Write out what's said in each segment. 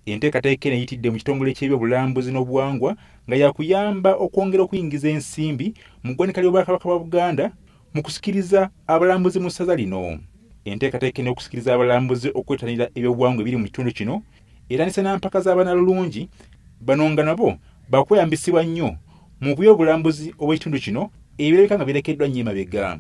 Enteekateeka eno eyitidde mu kitongole ky'ebyobulambuzi n'obuwangwa nga yakuyamba okwongera okuyingiza ensimbi mu ggwanika ly'Obwakabaka bwa Buganda mu kusikiriza abalambuzi mu ssaza lino. Enteekateeka eno y'okusikiriza abalambuzi okwettanira ebyobuwangwa ebiri mu kitundu kino etandise na mpaka za bannalulungi bano nga nabo bakweyambisibwa nnyo mu by'obulambuzi obw'ekitundu kino ebirabika nga birekeddwa nnyo emabega.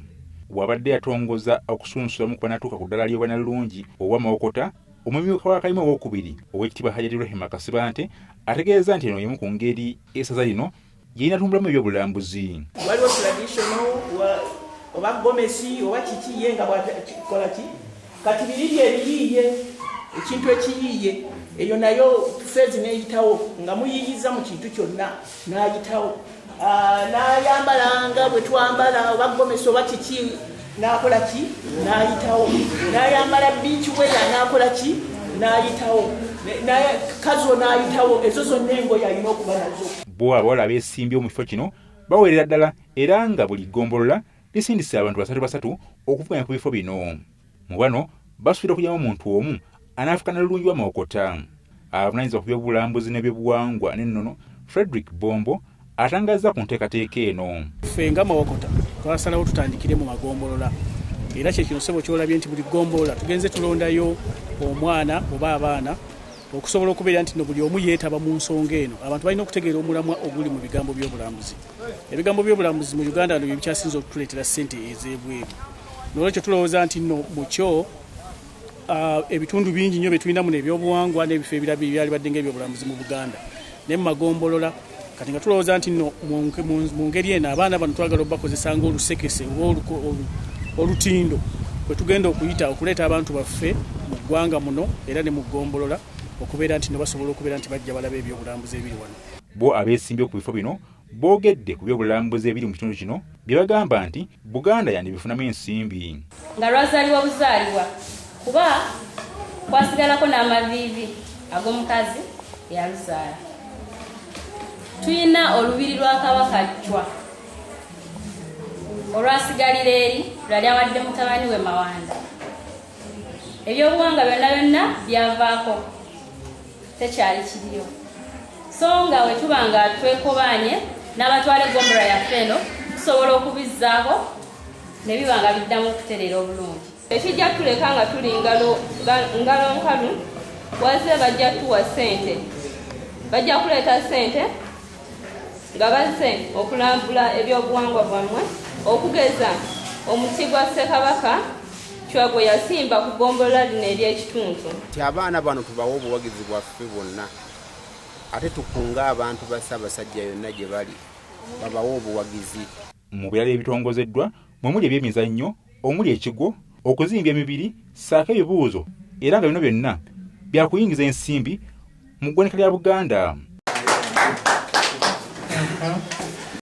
Bw'abadde atongoza okusunsulamu ku banatuuka ku ddala ly'obwannalulungi obwa Mawokota, omumyuka wa Kayima owookubiri Oweekitiibwa Hajati Rehema Kasibante ategeezezza nti eno y'emu ku ngeri essaza lino gy'erinatumbulamu ebyobulambuzi. Waliwo traditional oba gomesi oba kiki ye nga bwakola ki kati biri byebiyiiye ekintu ekiyiiye eyo nayo feezi neyitawo nga muyiiyiza mu kintu kyonna n'ayitawo n'ayambala nga bwe twambala oba gomesi oba kiki n'akola ki n'ayitawo n'ayambala beach wear n'akola ki n'ayitawo kazo n'ayitawo ezo zonna engoye alina okuba nazo. Bo abawala abeesimbyewo mu kifo kino bawerera ddala era nga buli ggombolola lisindise abantu basatu basatu okuvuganya ku bifo bino. Mu bano basuubira okugyamu omuntu omu anaafuka Nalulungi wa Mawokota. Avunaanyizibwa ku by'obulambuzi n'ebyobuwangwa n'ennono Fredrick Bombo atangazza ku nteekateeka eno. Ffe nga Mawokota twasalawo tutandikire mu magombolola era kye kino ssebo ky'olabye nti buli ggombolola tugenze tulondayo omwana oba abaana okusobola okubeera nti no buli omu yeetaba mu nsonga eno. Abantu balina okutegeera omulamwa oguli mu bigambo by'obulambuzi. Ebigambo by'obulambuzi mu Uganda wano bye bikyasinze okutuleetera ssente ez'ebweru. Noolwekyo tulowooza nti nno mu kyo ebitundu bingi nnyo bye tulina muno ebyobuwangwa n'ebifo ebirala ebyalibadde ng'ebyobulambuzi mu Buganda ne mu magombolola. Kati nga tulowooza nti nno mu ngeri eno abaana bano twagala okubakozesa ng'olusekese oba olutindo kwe tugenda okuyita okuleeta abantu baffe mu ggwanga muno era ne mu ggombolola okubeera nti nno basobola okubeera nti bajja balaba ebyobulambuzi ebiri wano. Bo abeesimbye ku bifo bino boogedde ku by'obulambuzi ebiri mu kitundu kino bye bagamba nti Buganda yandibifunamu ensimbi. Nga lwazaalibwa buzaalibwa kuba kwasigalako n'amaviivi ag'omukazi eyaluzaala. Tulina olubiri lwa Kabaka Chwa olwasigalira eri lwali awadde mutabani we Mawanda. Ebyobuwangwa byonna byonna byavaako, tekyali kiriyo. So nga bwe tuba nga twekobaanye n'abatwala eggombolola yaffe eno, tusobola okubizzaako ne biba nga biddamu okutereera obulungi. Tekijja tuleka nga tuli ngalo ngalo nkalu, wazze bajja tuwa ssente, bajja kuleeta ssente nga bazze okulambula ebyobuwangwa bwammwe okugeza omuti gwa Ssekabaka Chwa gwe yasimba ku ggombolola lino ery'ekituntu. Nti abaana bano tubawe obuwagizi bwaffe bwonna ate tukunge abantu ba Ssaabasajja yonna gye bali babawe obuwagizi. Mu birala ebitongozeddwa mwe muli eby'emizannyo omuli ekigwo, okuzimbya emibiri ssaako ebibuuzo era nga bino byonna byakuyingiza ensimbi mu ggwanika lya Buganda.